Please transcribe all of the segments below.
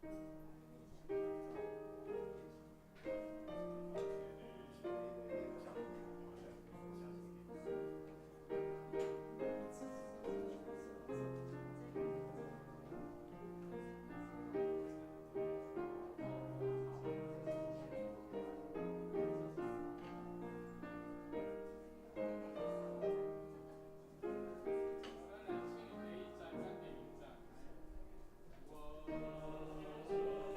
咱來唱第一節佮第二節。我。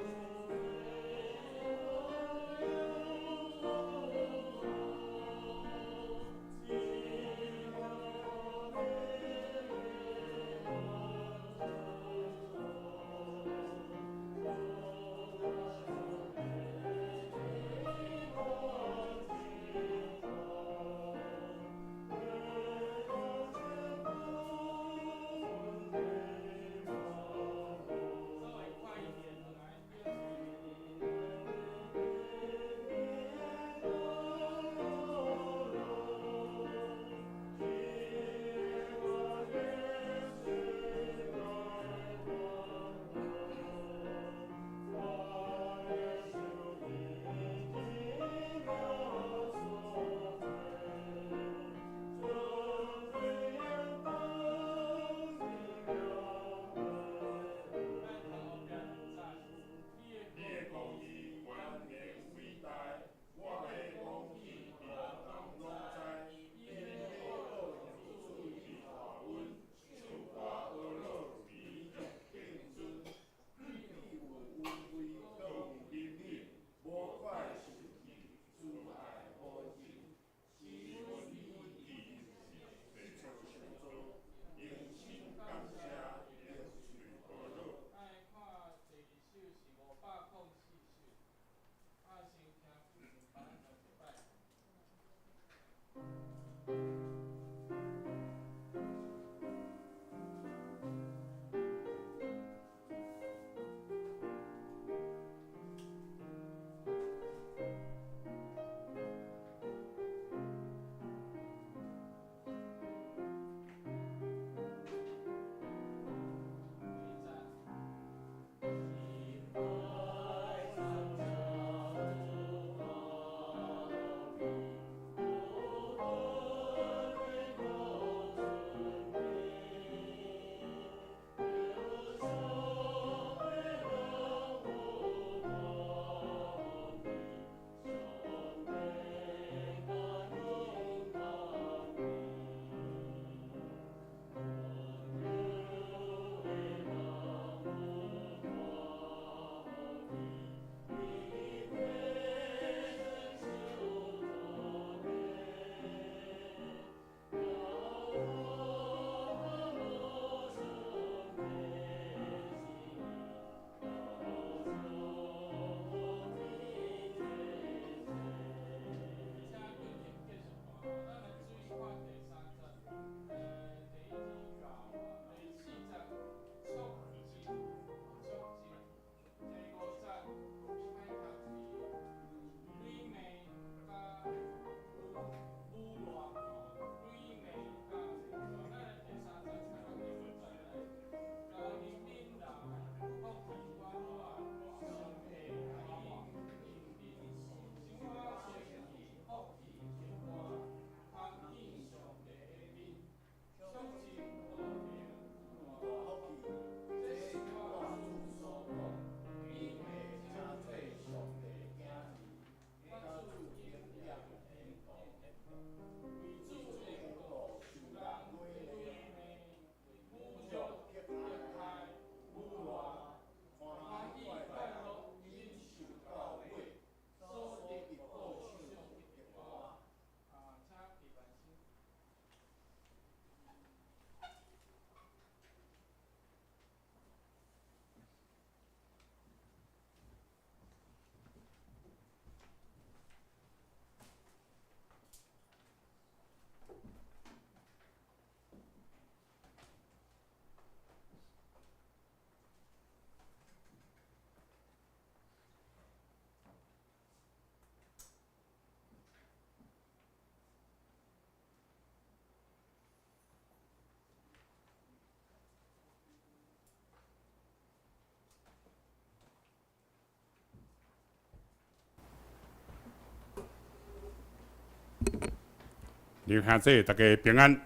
弟兄姊妹大家平安。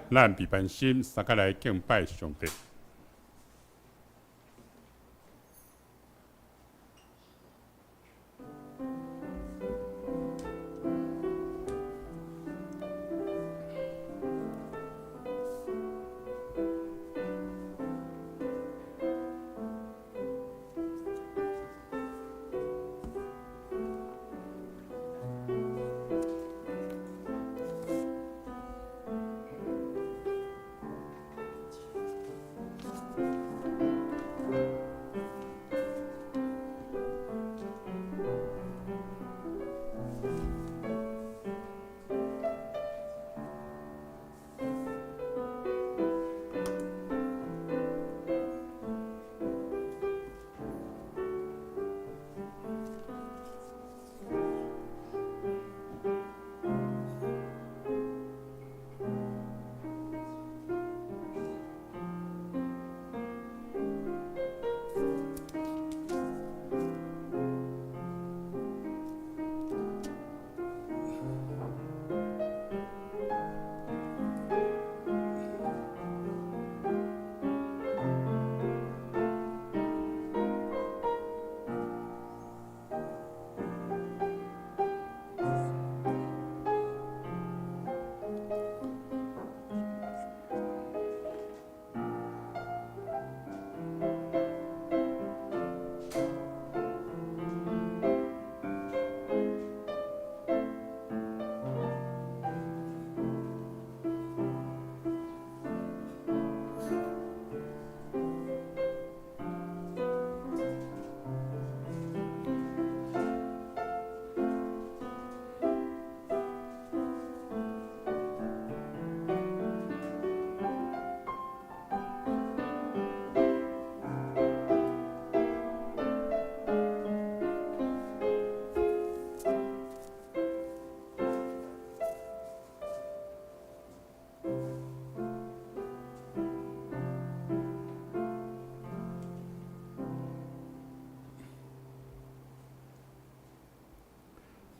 咱備辦心，相佮來敬拜上帝。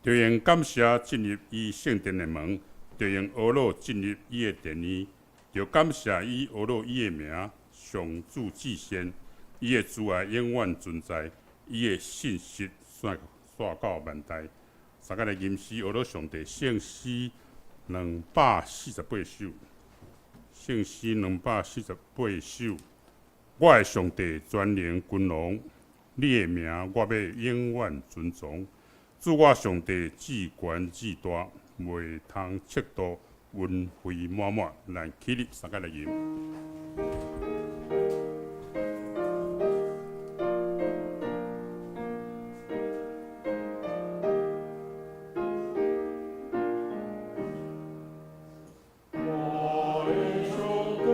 著用感謝進入伊聖殿的門，著用呵咾進入伊的殿院，著感謝伊呵咾伊的名，上主至善，伊的慈愛永遠存在，伊的信實紲到萬代。相佮來吟詩呵咾上帝聖詩248首，聖詩兩百四十八首。我的上帝全能君王，你的名我欲永遠尊崇。主我上帝至懸至大，袂通測度，恩惠滿滿。咱起立，相佮來吟。我的上帝。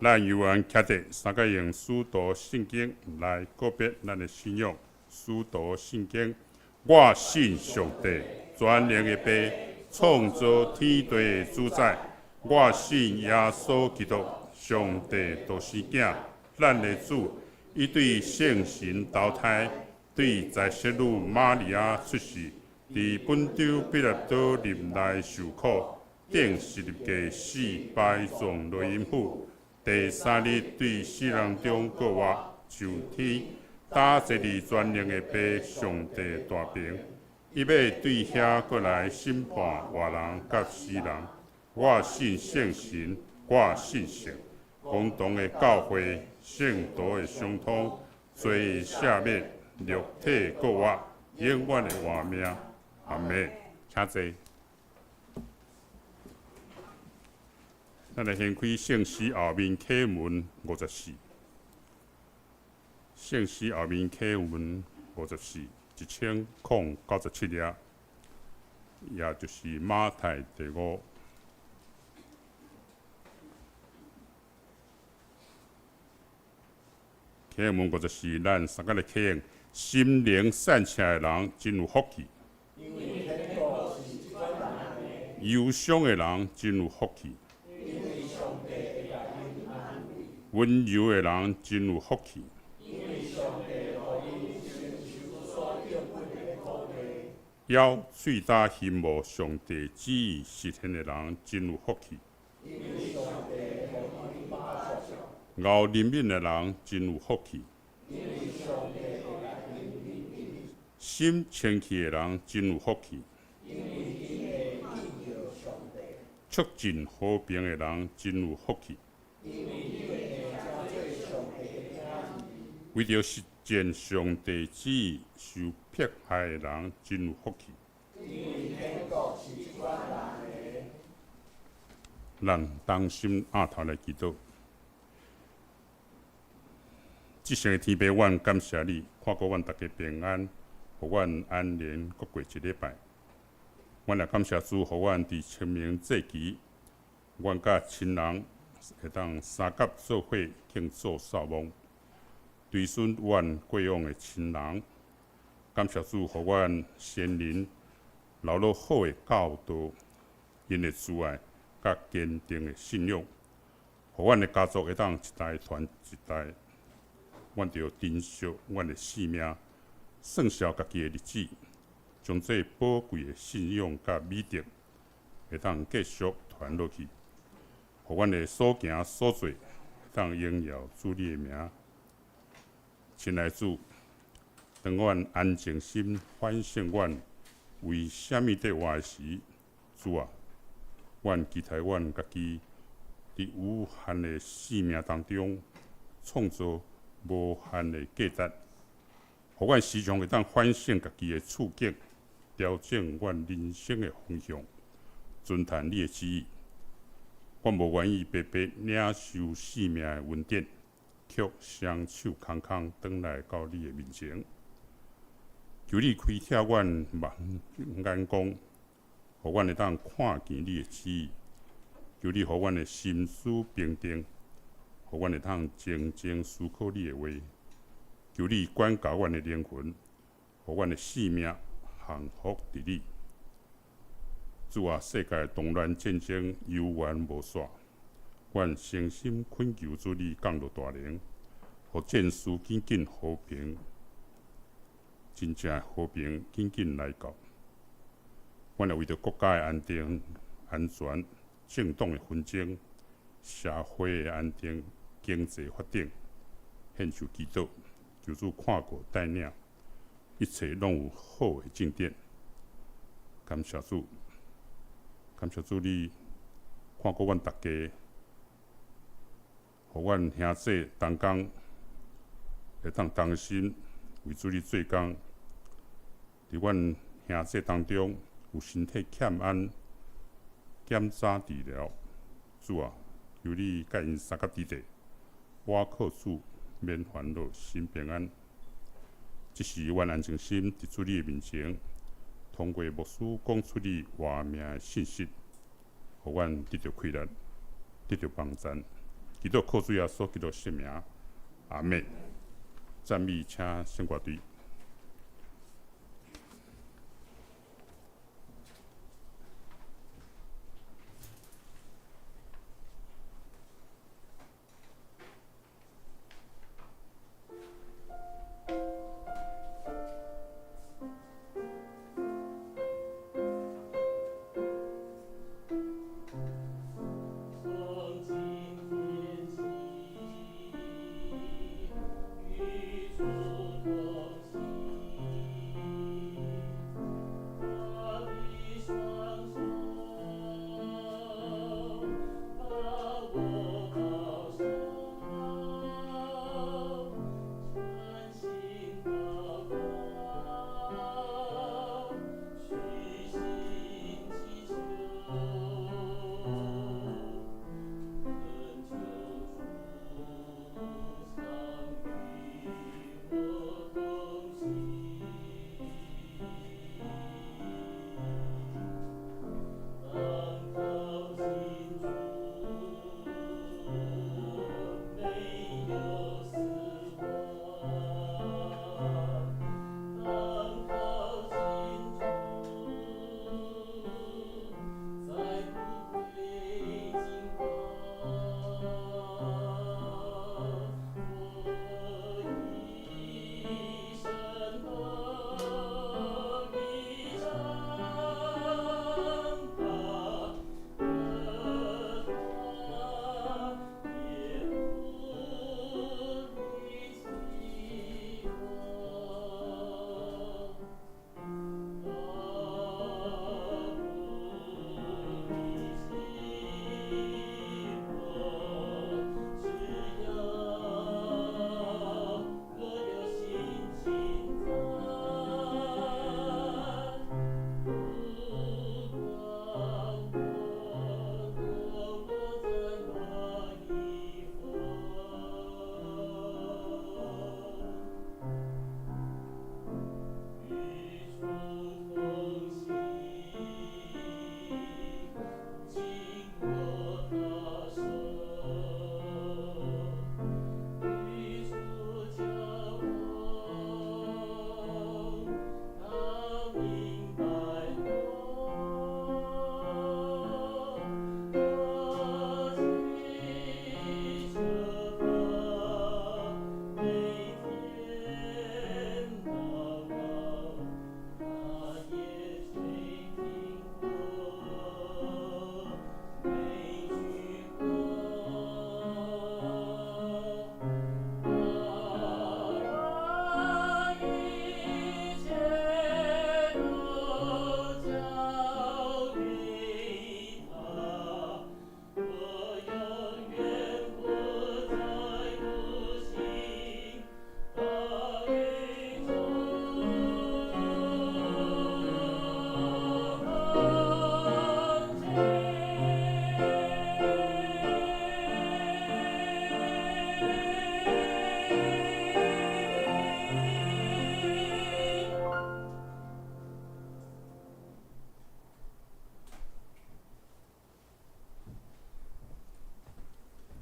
咱猶原徛佇三个用使徒信經來告別咱的信仰。使徒信經，我信上帝，全能的父，創造天地的主宰。我信耶穌基督，上帝獨生囝，咱的主。伊對聖神投胎，對在聖女瑪利亞出世，佇本丟彼拉多入內受苦，釘十字架死，埋葬落陰府。第三日對死人中復活，上天，搭坐佇全能的父上帝大爿，伊欲對遐閣來審判活人佮死人。我信聖神，我信聖公同的教會，聖徒的相通，罪赦免，肉體復活，永遠的活命。阿們，請坐。咱來掀開聖詩後面啟文五十四，聖詩後面啟文五十四，1097頁，也就是馬太第五。啟文五十四，咱三個來啟用，心靈散赤的人真有福氣，憂傷的人真有福氣。溫柔的人真有福氣。枵喙焦希望上帝旨意實現的人真有福氣。熬憐憫的人真有福氣。心清氣的人真有福氣。促進和平的人真有福氣。為著實踐上帝旨意受迫害的人真有福氣。咱同心阿頭來祈禱。至聖的天父，阮感謝你，看顧阮逐家平安，予阮安然閣過一禮拜。阮也感謝主，予阮佇清明節期，阮佮親人會當相佮做伙慶祝掃墓，追思阮過往的親人。感謝主，予阮先人留落好的教導，𪜶的慈愛佮堅定的信仰，予阮的家族會當一代傳一代。阮著珍惜阮的性命，算數家己的日子，將這寶貴的信仰佮美德，會當繼續傳落去，予阮的所行所做，會當榮耀主你的名。親愛主，當阮安靜心反省阮為啥物佇活時，主啊，阮期待阮家己佇有限的生命當中，創造無限的價值，予阮時常會當反省家己的處境，調整阮人生的方向，遵趁你的旨意。阮無願意白白領受生命的恩典，卻雙手空空轉來到你的面前。求你開啟阮目眼光，予阮會當看見你的旨意。求你予阮的心思平定，予阮會當靜靜思考你的話。求你管教阮的靈魂，予阮的性命降服佇你。主啊，世界動亂戰爭猶原無煞，阮誠心懇求主你降落大能，予戰事緊緊和平，真正的和平緊緊來到。阮也為著國家的安定、安全、政黨的紛爭、社會的安定、經濟發展，獻上祈禱，求主看顧帶領，一切攏有好的進展。感謝主，感謝主你看顧阮逐家，予阮兄弟同工會當同心為主你做工。佇阮兄弟當中有身體欠安，檢查治療，主啊，求你佮𪜶相佮佇咧，倚靠主免煩惱，心平安。這是阮安靜心佇主你的面前，通過牧師講出你活命的信息，予阮得著氣力，得著幫贊。祈祈禱靠主耶穌基督聖名，阿們。讚美，請聖歌隊。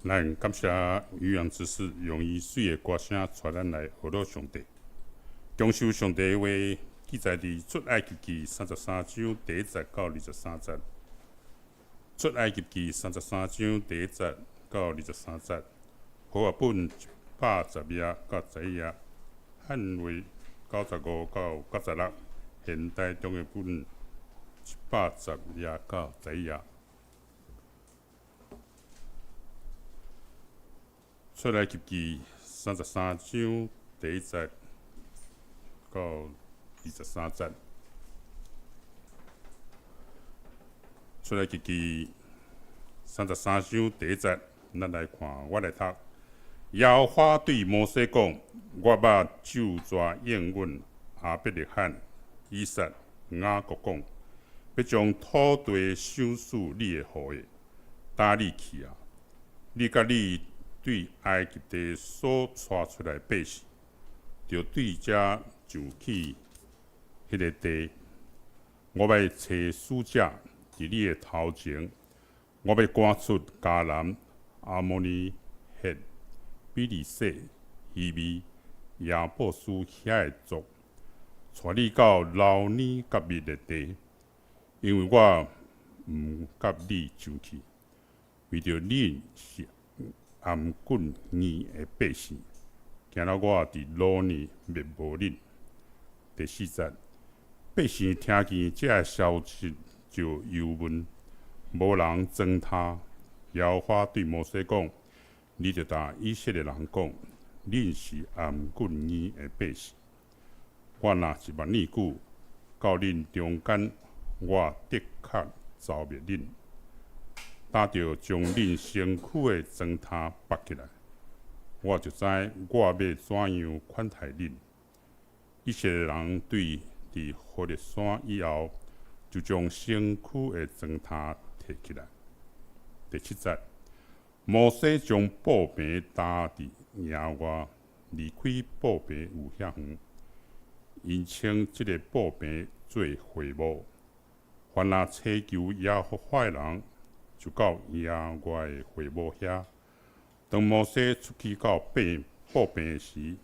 咱感謝漁陽執事用伊媠的歌聲帶咱來學樂上帝，享受上帝的話，記載佇出埃及記三十三章第一節到二十三節。出埃及記三十三章第一節到二十三節，和合本110頁到11頁，漢話95到96，現代中譯本110頁到11頁。出埃及記三十三章第一節到二十三節。出埃及記三十三章第一節，咱來看，我來讀。耶和華對摩西講：我捌咒詛應允亞伯拉罕、以撒、雅各講，欲將土地賞賜你的後裔。今你去啊，你佮你對埃及地所帶出來百姓，著對遮上去彼个地。我欲差使者佇你的頭前，我欲趕出迦南、亞摩利、赫、比利洗、希未、耶布斯遐的族，帶你到流奶佮蜜的地，因為我毋佮你上去，為著恁是頷頸硬的百姓，驚了我佇路呢滅無恁。第四節，百姓聽見這个消息就憂悶，無人裝擔。耶和華對摩西講：你著共以色列人講，恁是頷頸硬的百姓。我若一目爾久到恁中間，我的確蹂滅恁。今著將恁身軀的裝擔縛起來，我就知我欲怎樣款待恁。以色列人對佇何烈山以後，就將身軀的裝擔提起來。第七節，摩西將布棚搭佇營外，離開布棚有遐遠，𪜶稱這个布棚做會幕。凡若尋求耶和華的人，就到營外的會幕遐。當摩西出去到布棚時，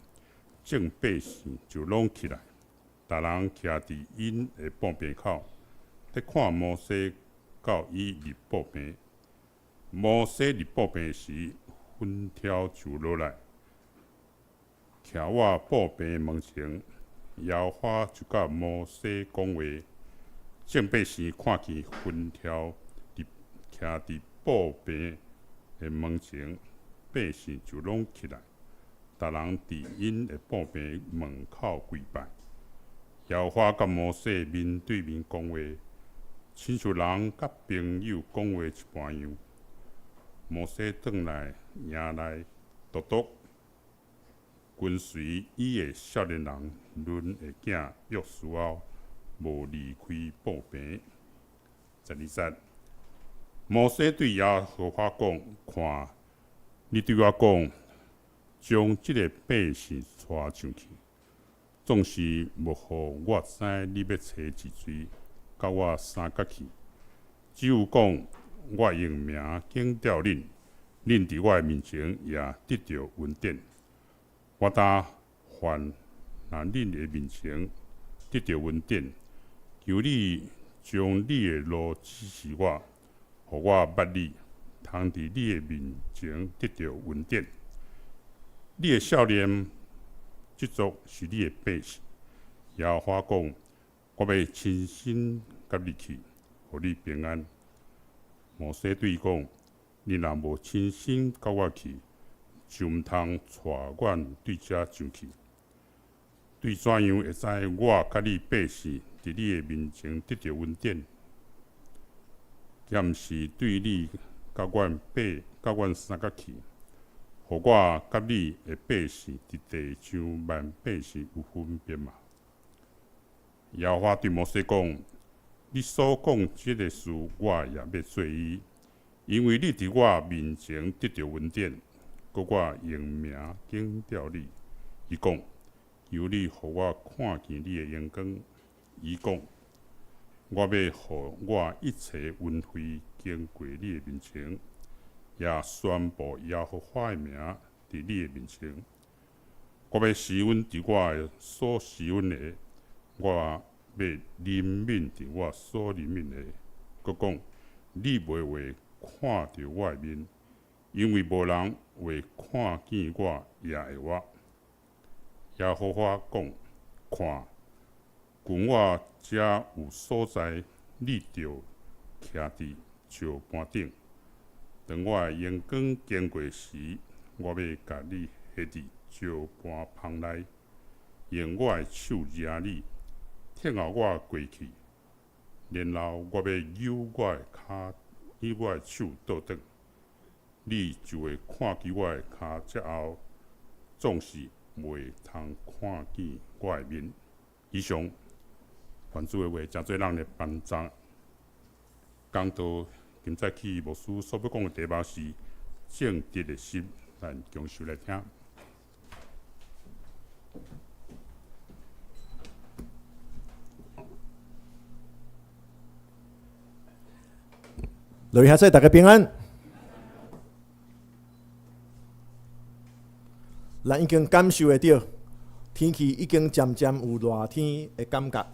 眾百姓就攏起來，逐人徛佇𪜶的布棚口，咧看摩西到伊入布棚。摩西入布棚時，雲柱就落來，徛倚布棚門前。耶和華就佮摩西講話。眾百姓看見雲柱佇徛佇布棚的門前，百姓就攏起來，逐人佇𪜶的布棚門口跪拜。耶和華佮摩西面對面講話，親像人佮朋友講話一般樣。摩西轉來營內，獨獨跟隨伊的少年人嫩的囝約書亞，無離開布棚。十二節，摩西對耶和華講：看，你對我講，將這个百姓帶上去，總是無予我知你欲揣是誰，佮我相佮去。只有講我用名警照恁，恁佇我的面前也得著恩典。我今凡若恁的面前得著恩典，求你將你的路指示我，予我捌你，通佇你的面前得著恩典。你的少年，這族是你的百姓。耶和華講：我欲親身佮你去，予你平安。摩西對伊講：你若無親身佮我去，就毋通帶阮對遮上去。對怎樣會知我佮你百姓佇你的面前得著恩典？敢毋是對你佮阮百佮阮相佮去，予我佮你的百姓佇地上萬百姓有分別嗎？耶和華對摩西講：你所講這个事，我也欲做伊，因為你佇我面前得著恩典，閣我用名警照你。伊講：求你予我看見你的榮光。伊講：我欲予我一切恩惠經過你的面前，也宣布耶和華的名佇你的面前。我欲施恩佇我所施恩的，我欲憐憫佇我所憐憫的。閣講：你袂會看著我的面，因為無人會看見我也會活。耶和華講：看，近我遮有所在，你著徛佇石盤頂。當我的榮光經過時，我欲共你彼佇石盤縫內，用我的手掠你，聽候我過去。然後我欲扭我的跤，扭我的手倒轉，你就會看見我的跤脊後，總是袂通看見我的面。以上，願主的話，成做咱的幫助。講道今早起牧師所欲講的題目是正直的心，咱共守來聽。各位兄弟，大家平安。咱已經感受會著，天氣已經漸漸有熱天的感覺。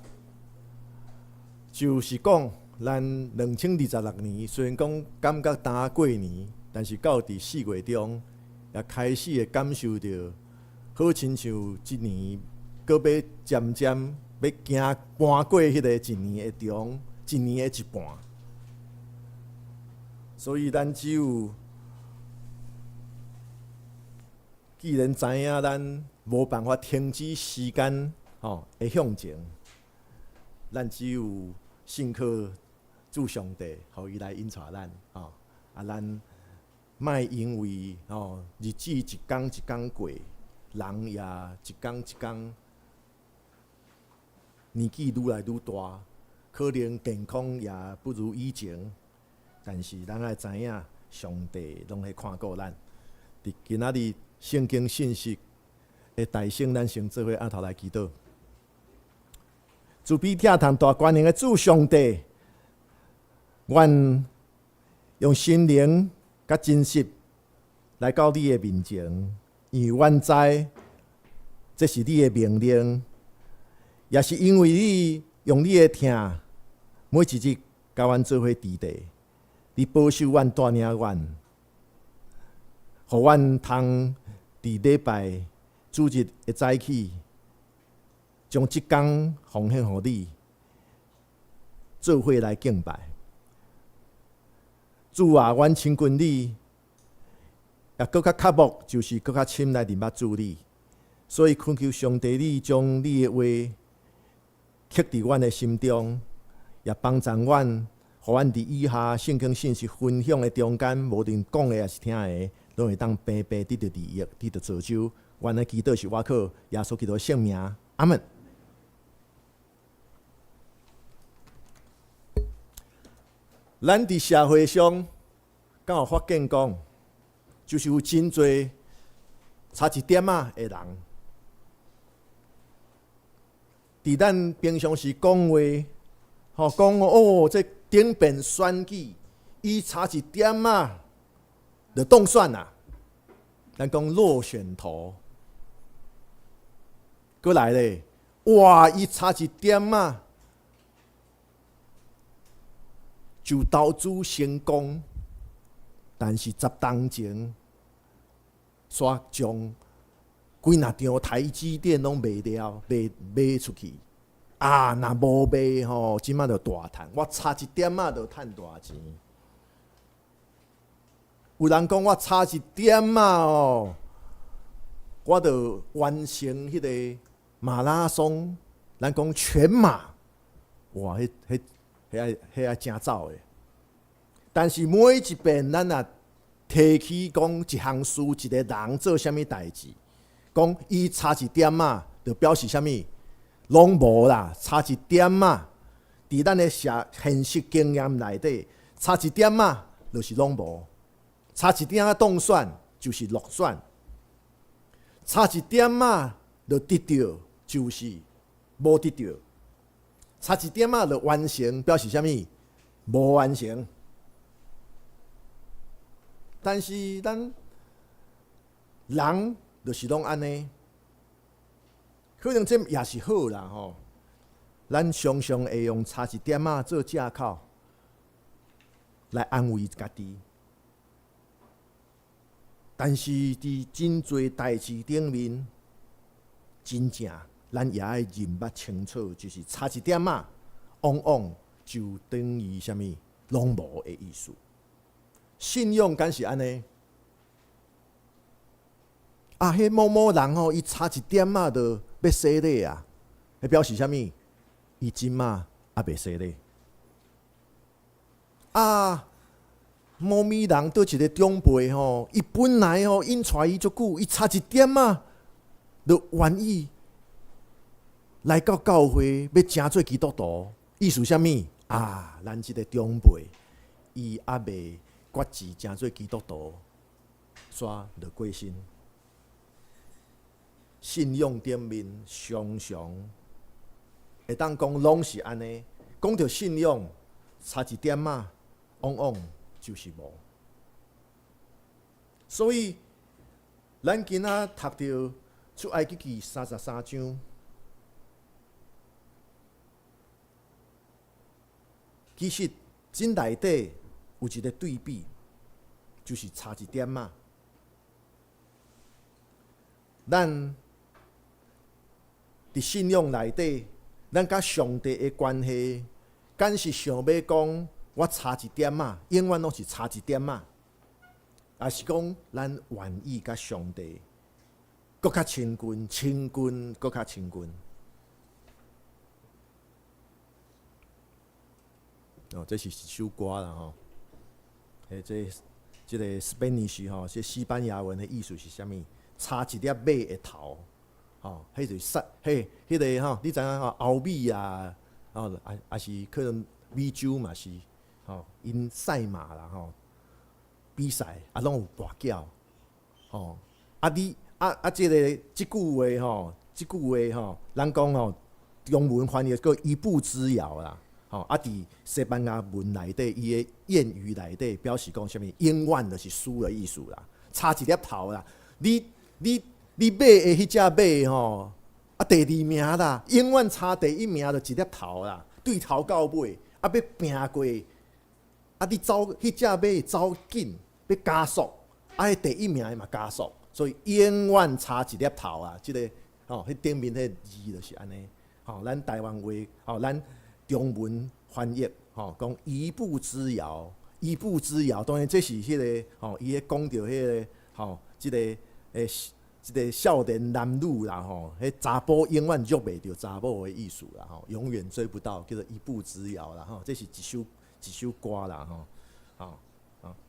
就是講，咱2026年雖然講感覺焦過年，但是到佇4月中，也開始會感受著，好親像一年閣欲漸漸欲行搬過彼个一年的中，一年的一半。所以咱只有，既然知影咱無辦法停止時間吼的向前，咱只有信靠主上帝，予伊來引帶咱吼。啊，咱莫因為吼日子一工一工過，人也一工一工年紀愈來愈大，可能健康也不如以前，但是咱愛知影，上帝攏會看顧咱。佇今仔日聖經信息的大聲，咱先做伙阿頭來祈禱。慈悲疼痛大權能的主上帝，阮用心靈佮真實來到你的面前，因為阮知這是你的命令，也是因為你用你的疼，每一日佮阮做伙佇地，你保守阮，帶領阮，予阮通佇禮拜主日的早起，將這工奉獻予你，做伙來敬拜。主啊，阮親近你，也閣較渴慕，就是閣較深來認捌主你。所以懇求上帝，你將你的話刻佇阮的心中，也幫助阮，予阮佇以下聖經信息分享的中間，無論講的抑是聽的，攏會當平白得著利益，得著造就。阮的祈禱是倚靠耶穌基督的聖名，阿門。咱佇社會上，敢有發現講，就是有真濟差一點仔的人，佇咱平常時講話，吼講哦，這頂遍選舉，伊差一點仔就當選啦。咱講落選頭，閣來咧，哇！伊差一點仔就投資成功，但是十冬前，煞將幾若張台積電攏賣了，賣賣出去。啊，若無賣吼，這馬就大趁。我差一點仔就趁大錢。有人講我差一點仔哦，我就完成彼个馬拉松，咱講全馬，哇！彼彼彼愛彼愛誠走的。但是每一遍咱若提起講一項事，一个人做啥物代誌，講伊差一點仔，就表示啥物？攏無啦，差一點仔。佇咱的社現實經驗內底，差一點仔，就是攏無。差一點仔當選，就是落選；差一點仔就得著，就是無得著；差一點仔就完成，表示啥物？無完成。但是咱人就是攏按呢，可能這也是好啦吼。咱常常會用差一點仔做藉口來安慰家己。但是佇真濟代誌頂面，真正咱也愛認捌清楚，就是差一點仔，往往就等於啥物攏無的意思。信仰敢是按呢？啊，彼某某人吼，伊差一點仔就欲洗禮啊，彼表示啥物？伊這馬猶未洗禮。啊！某物人佗一个長輩吼，伊本來吼，𪜶帶伊足久，伊差一點仔，就願意來到教會，欲成做基督徒。意思啥物？啊，咱這个長輩，伊猶未決志成做基督徒，煞就過身。信仰頂面常常會當講攏是按呢，講著信仰差一點仔，往往就是無。所以咱今仔讀著出埃及記33章，其實真內底有一個對比，就是差一點仔。咱佇信仰內底，咱佮上帝的關係，敢是想欲講我差一點仔，永遠攏是差一點仔，抑是講咱願意佮上帝閣較親近，親近閣較親近。哦，這是一首歌啦吼。欸，這這個 Spanish 吼，這西班牙文的意思是啥物？差一粒馬的頭，吼，彼就是賽，彼彼个吼，你知影吼？歐美啊，吼，抑是可能美洲嘛是，吼，𪜶賽馬啦吼，比賽啊，攏有跋筊，吼，啊你啊啊，這个這句話吼，這句話吼，人講吼，中文翻譯叫一步之遙啦，吼，啊，佇西班牙文內底，伊的諺語內底表示講啥物？永遠就是輸的意思啦，差一粒頭啦，你。你你買的彼隻馬吼，啊第二名啦，永遠差第一名就一粒頭啦，對頭到尾，啊欲拚過，啊你走彼隻馬走緊，欲加速，啊彼第一名的嘛加速，所以永遠差一粒頭啊！這个吼，彼頂面彼个字就是按呢，吼，咱台灣話，吼，咱中文翻譯，吼，講一步之遙，一步之遙，當然這是彼个吼，伊咧講著彼个吼，這个。欸，這个少年男女啦吼，彼查埔永遠約袂著查某的意思啦吼，永遠追不到，叫做一步之遙啦吼。這是一首一首歌啦吼，吼，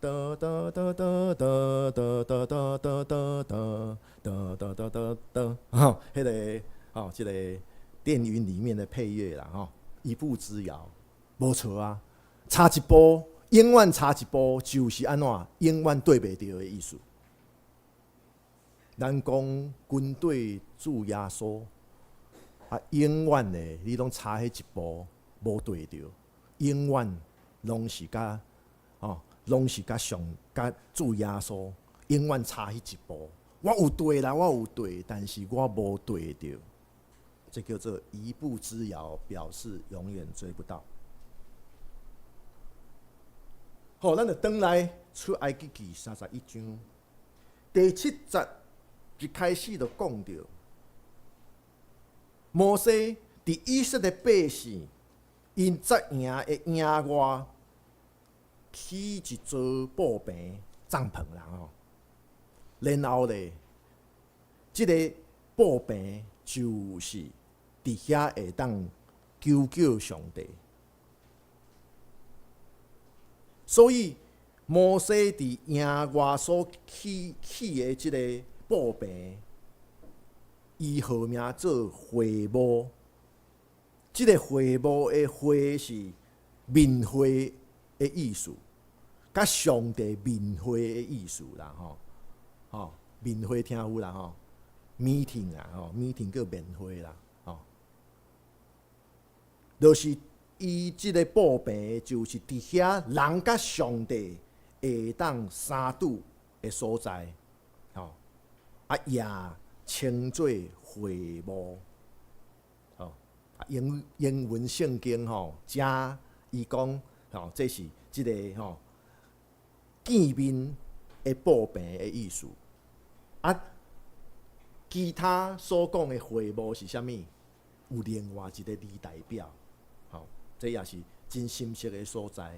噠噠噠噠噠噠噠噠噠噠噠噠噠噠噠，吼，彼个吼，這个電影裡面的配樂啦吼，一步之遙，無錯啊，差一步，永遠差一步，就是按怎，永遠對袂著的意思。咱講軍隊主耶穌，啊，永遠的你攏差彼一步無對著，永遠攏是佮吼，攏是佮上佮主耶穌，永遠差彼一步。我有對啦，我有對，但是我無對著，這叫做一步之遙，表示永遠追不到。好，咱就轉來出埃及記31章第七節。一開始就講著，摩西佇以色列百姓𪜶紮營的營外起一座布棚帳篷啦吼，然後咧，這个布棚就是佇遐會當求叫上帝，所以摩西佇營外所起起的這个布棚，伊號名做會幕。這个會幕的會是面會的意思，佮上帝面會的意思啦吼。吼，面會聽有啦吼，meeting 啊吼，meeting 叫面會啦吼。就是伊這个布棚，就是佇遐人佮上帝會當相拄的所在，吼。啊，也稱做會幕，吼。英英文聖經吼，遮伊講吼，這是這个吼見面的布棚的意思。啊，其他所講的會幕是啥物？有另外一個字代表，吼，這也是真深色的所在。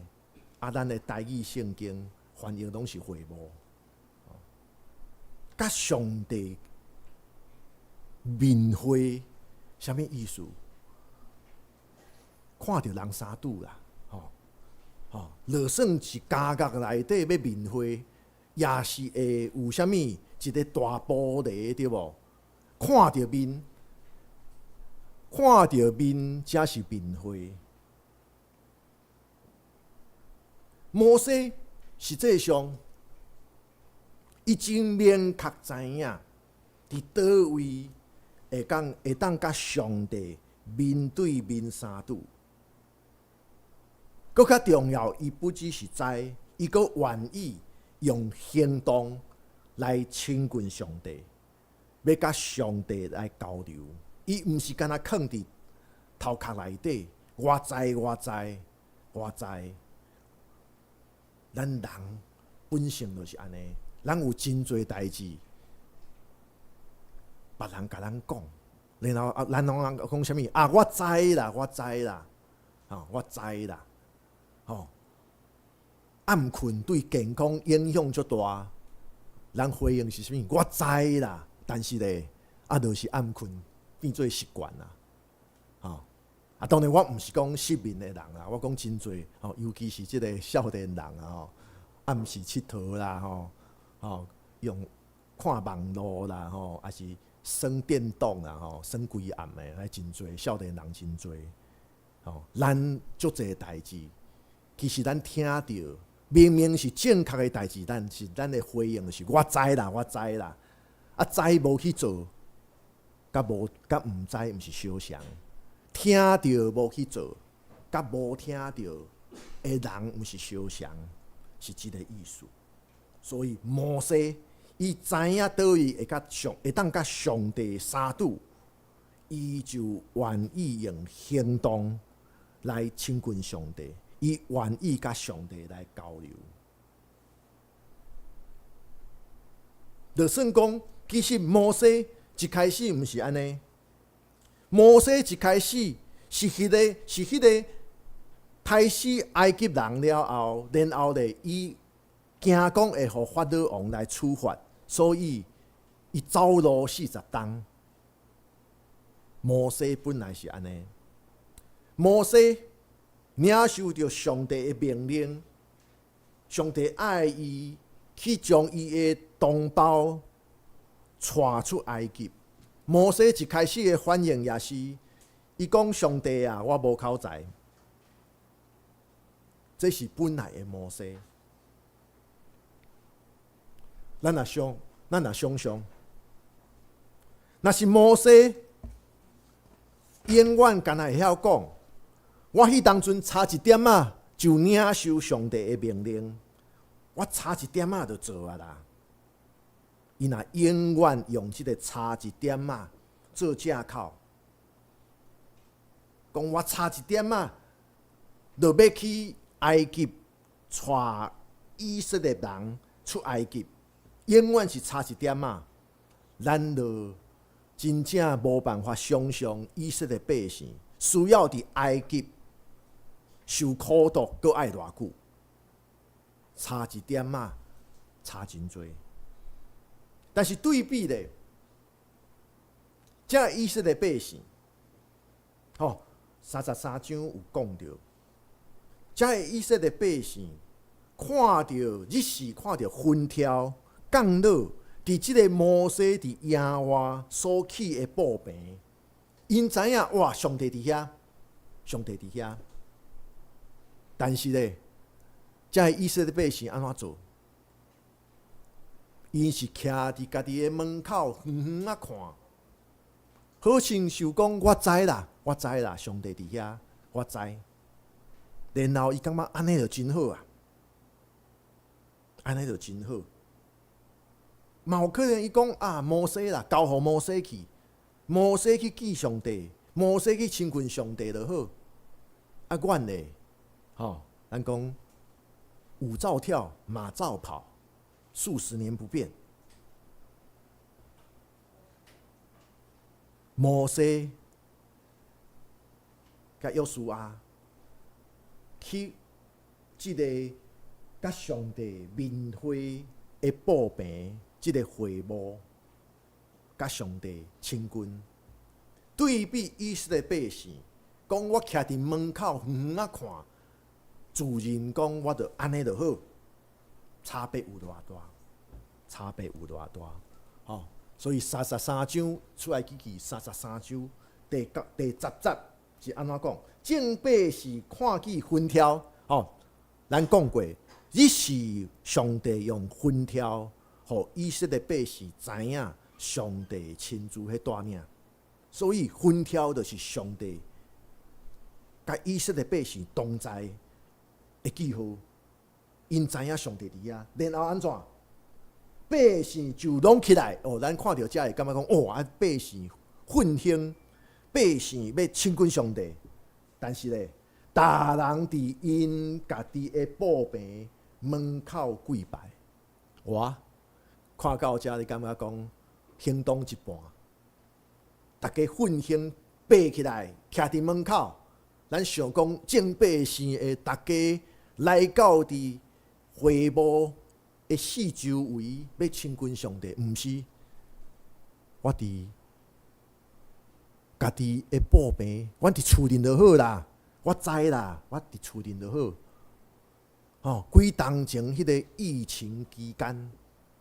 啊，咱的台語聖經翻譯攏是會幕。佮上帝面會，啥物意思？看著人相拄啦，吼吼，就算是監獄內底欲面會，也是會有啥物一个大玻璃對無？看著面，看著面才是面會。摩西實際上。伊真明確知影，佇佗位會講會當佮上帝面對面相拄。閣較重要，伊不只是知，伊閣願意用行動來親近上帝，欲佮上帝來交流。伊毋是干焦囥佇頭殼內底，我知我知我知。咱人本性就是按呢，咱有真濟代誌，別人共咱講，然後啊，咱攏講啥物啊？我知啦，我知啦，吼，我知啦，吼。暗睏對健康影響足大，咱回應是啥物？我知啦，但是咧，啊，就是暗睏變做習慣啦，吼。啊，當然我毋是講失眠的人啦，我講真濟吼，尤其是這个少年人啊吼，暗時𨑨迌啦吼，吼用看網路啦吼，抑是耍電動啦吼，耍規暗的，彼真濟少年人真濟。吼，咱足濟代誌，其實咱聽著明明是正確的代誌，但是咱的回應是我知啦，我知啦，啊知無去做，佮無佮毋知毋是相仝。聽著無去做，佮無聽著的人毋是相仝，是這个意思。所以摩西伊知影佗位會佮上會當佮上帝相拄，伊就願意用行動來親近上帝，伊願意佮上帝來交流。就算講，其實摩西一開始毋是按呢。摩西一開始是彼个，是彼个刣死埃及人了後，然後咧，伊驚講會予法老王來處罰，所以伊走路40冬。摩西本來是按呢，摩西領受著上帝的命令，上帝愛伊去將伊的同胞帶出埃及。摩西一開始的反應也是，伊講上帝啊，我無口才。這是本來的摩西。咱若想，咱若想像，若是摩西永遠干焦會曉講，我彼當陣差一點仔就領受上帝的命令，我差一點仔就做啊啦。伊若永遠用這个差一點仔做藉口，講我差一點仔就欲去埃及帶以色列人出埃及，永遠是差一點仔，咱就真正無辦法想像以色列百姓需要佇埃及受苦毒，閣愛偌久？差一點仔，差真濟。但是對比咧，這以色列百姓，吼，33章有講著，這以色列百姓看著日時看著雲柱降落佇這个摩西佇野外所起的布棚，𪜶知影哇，上帝佇遐，上帝佇遐。但是咧，這以色列百姓按怎做？𪜶是徛佇家己的門口，遠遠仔看，好親像講我知啦，我知啦，上帝佇遐，我知。然後伊感覺按呢就真好啊，按呢就真好。嘛有可能伊講啊，摩西啦，交予摩西去，摩西去見上帝，摩西去親近上帝就好。啊，阮咧，吼，咱講舞照跳，馬照跑。數十年不變。摩西佮約書亞去這个佮上帝面會的布棚，這个會幕，佮上帝親近。對比以色列百姓，講我徛佇門口遠遠仔看，自然講我就按呢就好。差別有偌大？差別有偌大？吼！所以三十三章出埃及記三十三章第九第十節是按怎講？眾百姓看見雲柱，吼！咱講過，日時上帝用雲柱，予以色列百姓知影上帝親自彼帶領，所以雲柱就是上帝佮以色列百姓同在的記號。𪜶知影上帝佇遐，然後按怎？百姓就攏起來。哦，咱看著遮會感覺講，哦，啊，百姓奮興，百姓欲親近上帝。但是咧，逐人佇𪜶家己的布棚門口跪拜。哇，看到遮你感覺講行動一半，逐家奮興爬起來，徛佇門口。咱想講，眾百姓的逐家來到佇會幕的四周圍，欲親近上帝，毋是，我佇家己的布棚，阮佇厝裡就好啦。我知啦，我佇厝裡就好。吼，幾冬前彼个疫情期間，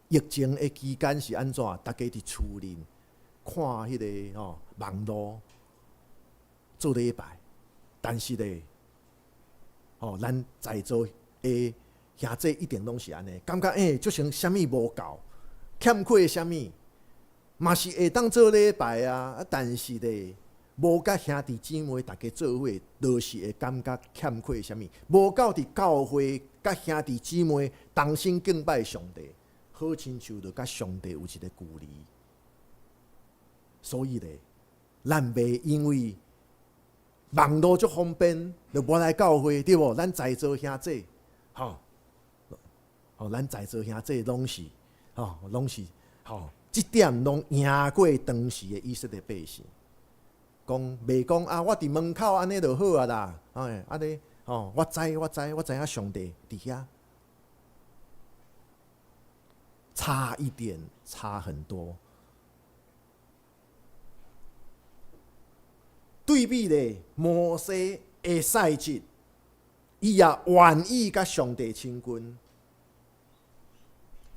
疫情的期間是按怎？逐家佇厝裡看彼个吼網路做禮拜。但是咧，吼，咱在座的兄弟一定攏是按呢，感覺欸，就像啥物無夠，欠缺啥物，嘛是會當做禮拜啊。啊，但是咧，無佮兄弟姊妹逐家做伙，就是會感覺欠缺啥物。無夠佇教會佮兄弟姊妹同心敬拜上帝，好親像就佮上帝有一個距離。所以咧，咱袂因為網路足方便，就無來教會，對無？咱在座兄弟，吼，吼，咱在座兄弟攏是，吼，攏是，吼，這點攏贏過當時的以色列百姓。講袂講啊，我佇門口按呢就好啊啦，哎，按呢，吼，我知，我知，我知影上帝佇遐，差一點，差很多。對比咧，摩西的細節，伊也願意佮上帝親近。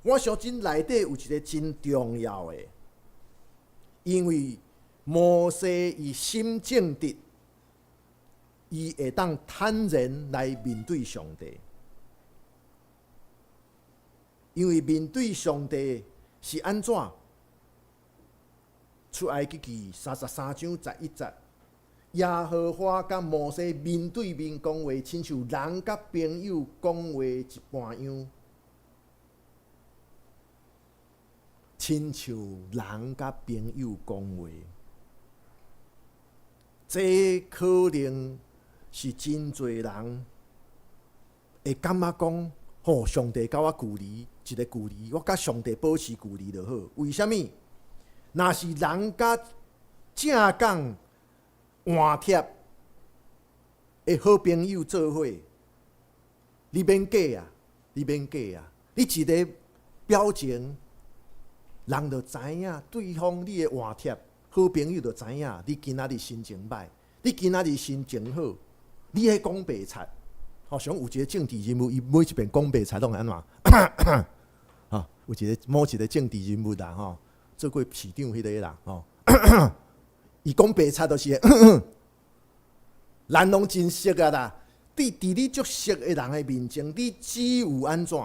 我相信內底有一個真重要的，因為摩西伊心正直，伊會當坦然來面對上帝。因為面對上帝是按怎？出埃及記33章11節。耶和華佮摩西面對面講話，親像人佮朋友講話一般樣。親像人佮朋友講話，這可能是真濟人會感覺講：吼，上帝佮我距離一個距離，我佮上帝保持距離就好。為啥物？若是人佮正講換帖的好朋友做伙，你免假啊，你免假啊，你一个表情，人就知影對方你的換帖，好朋友就知影你今仔日心情䆀，你今仔日心情好，你彼講白賊，吼，像有一個政治人物，伊每一遍講白賊攏會按怎？吼，有一個某一個政治人物啦，吼，做過市長彼個啦，吼。伊講白賊就是，咱攏真熟啊啦。佇你足熟的人的面前，你只有按怎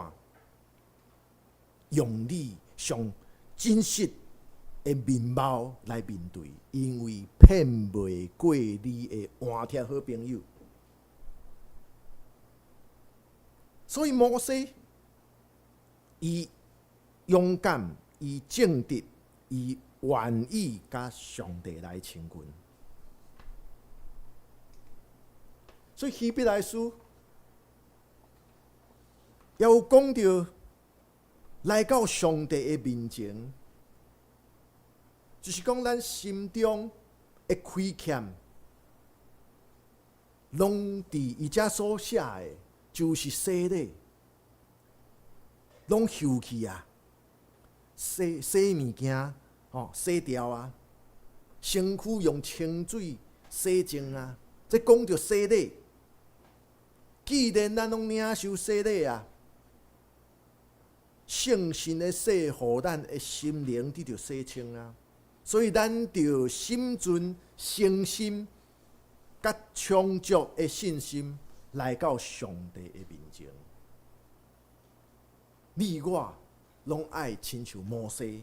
用你上真實的面貌來面對，因為騙袂過你的換帖好朋友。所以摩西，伊勇敢，伊正直，伊願意佮上帝來親近，所以希伯來書也有講著來到上帝的面前，就是講咱心中的虧欠，攏佇伊遮所寫的，就是洗禮，攏搝去啊，洗洗物件。吼，洗掉啊！身軀用清水洗淨啊！這講著洗禮。既然咱攏領受洗禮啊，聖神的洗，予咱的心靈得著洗清啊！所以咱著心存誠心，佮充足的信心來到上帝的面前。你我攏愛親像摩西。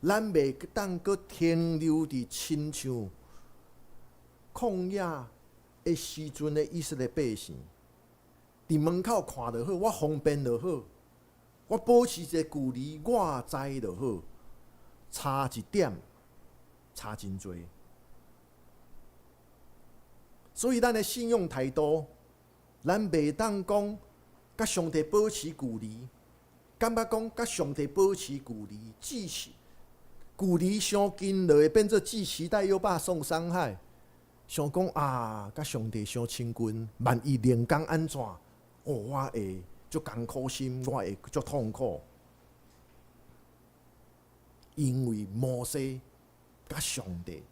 咱袂當閣停留佇親像曠野的時陣的以色列百姓，佇門口看就好，我方便就好。我保持一个距離，我知就好，差一點，差真濟。所以咱的信仰態度，咱袂當講佮上帝保持距離，感覺講佮上帝保持距離，只是距離傷近就會變做既期待又怕受傷害。想講啊，佮上帝傷親近，萬一靈工按怎？哦，我會足艱苦心，我會足痛苦。因為摩西佮上帝，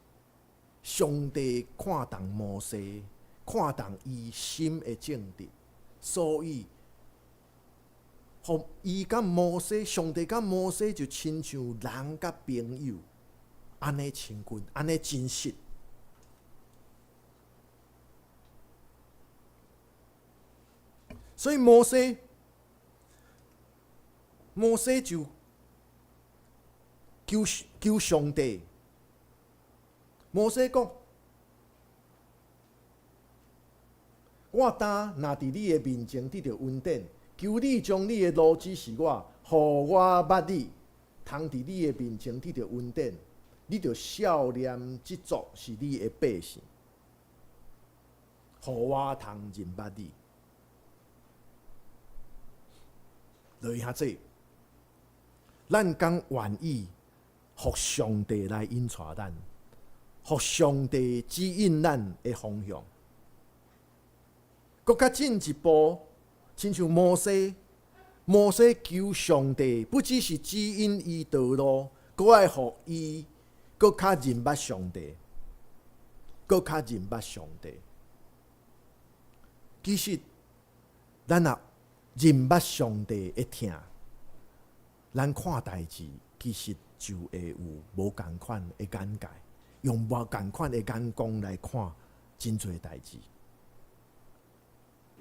上帝看重摩西，看重伊心的正直，所以，予伊佮摩西，上帝佮摩西就親像人佮朋友，按呢親近，按呢真實。所以摩西，摩西就求求上帝。摩西講：我今若佇你的面前得著恩典，求你將你的路指示我，予我捌你，通佇你的面前得著恩典，你著笑念這族是你的百姓，予我通認捌你。落去遐濟，咱敢願意予上帝來引帶咱，予上帝指引咱的方向？閣較進一步，親像摩西，摩西求上帝，不只是指引伊道路，閣愛予伊閣較認捌上帝，閣較認捌上帝。其實，咱若認捌上帝的疼，咱看代誌其實就會有無仝款的眼界，用無仝款的眼光來看真濟代誌。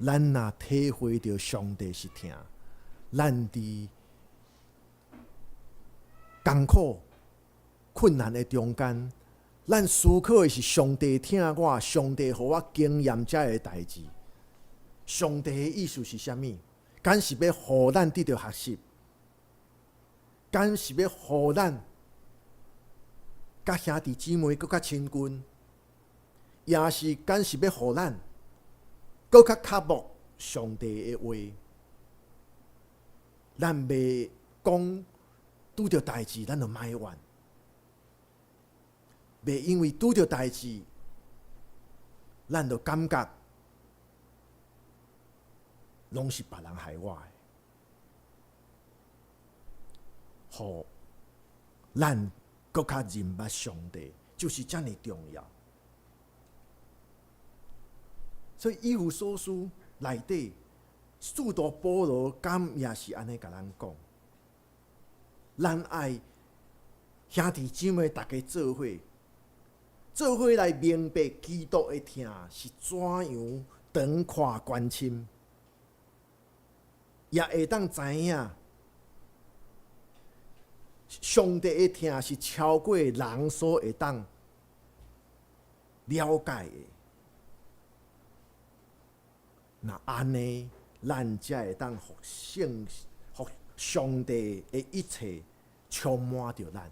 咱若體會著上帝是疼，咱佇艱苦困難的中間，咱思考的是上帝疼我，上帝予我經驗這个代誌。上帝的意思是啥物？敢是欲予咱得著學習？敢是欲予咱佮兄弟姊妹閣較親近？抑是敢是欲予咱閣較渴慕上帝的話？咱袂講拄著代誌，咱就埋怨；袂因為拄著代誌，咱就感覺攏是別人害我的，予咱閣較認捌上帝，就是遮爾重要。所以以弗所書內底，使徒保羅敢也是按呢共咱講，咱愛兄弟姊妹逐家做伙，做伙來明白基督的疼是怎樣長闊懸深。也會當知影，上帝的疼是超過人所會當了解的。若按呢，咱才會當予聖、予上帝的一切充滿著咱，